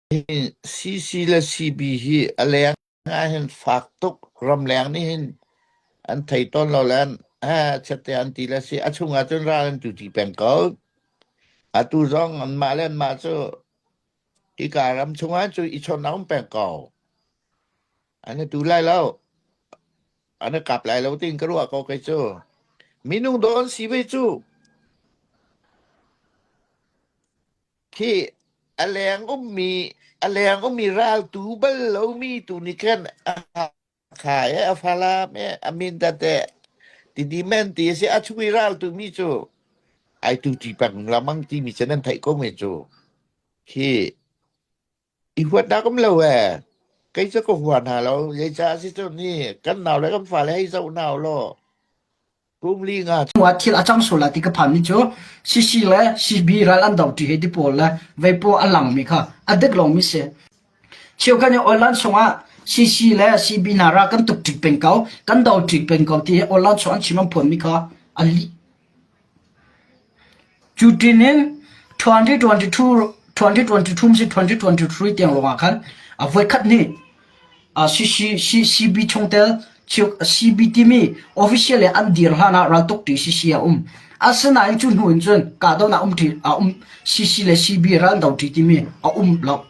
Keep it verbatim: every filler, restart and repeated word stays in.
C C le C B hi a leng a hin fak tuk, ram leng nih hin an thei tawn lo le an, ha, chiat te an ti le si, a chungah cun ral an tu ti peng ko. Atu zong anmah le anmah cu hika ram chungah cu i chawn a um peng ko. An i tu lai lo. An i kap lai lo, tiin ka ruah ko kei cu. Minung dawn si ve cu. Khi a leng ummi, a leng ummi ral tu bal lomi tu ni khan a kha e, a Falam e, a Mindat e, ti di men ti a si, a chungi ral tu mi cu ai tu ti pang lamang ti mi chan an theih ko mi cu. Khi i huatnak um lo e. Kei cu ka hua hna lo, zeicah a si cu ni kan nau le kan fale hei zoh hna u law. Kum li nga cu. Thil a cang sual lai ti ka phan mi cu C C le C B ral an do ṭi he ti pawl le vei pawl a lang mi kha a dik lo mi si. Cheu kan i online sungah C C le C B hna ral kan tuk ṭi peng ko, kan do ṭi peng ko ti online sung an chim an phuan mi kha a lih. Cu ṭin in twenty twenty-two, twenty twenty-two si twenty twenty-three tiang ruangah khan a voikhat nih, a, C C, C, C B chungtel, C, C B timi official le an dir hlan ah raltuk ṭi C C a um. Asinain cu hnu in cun kahdohnak um ṭi a um, C C le C B ral do ṭi timi a um lo.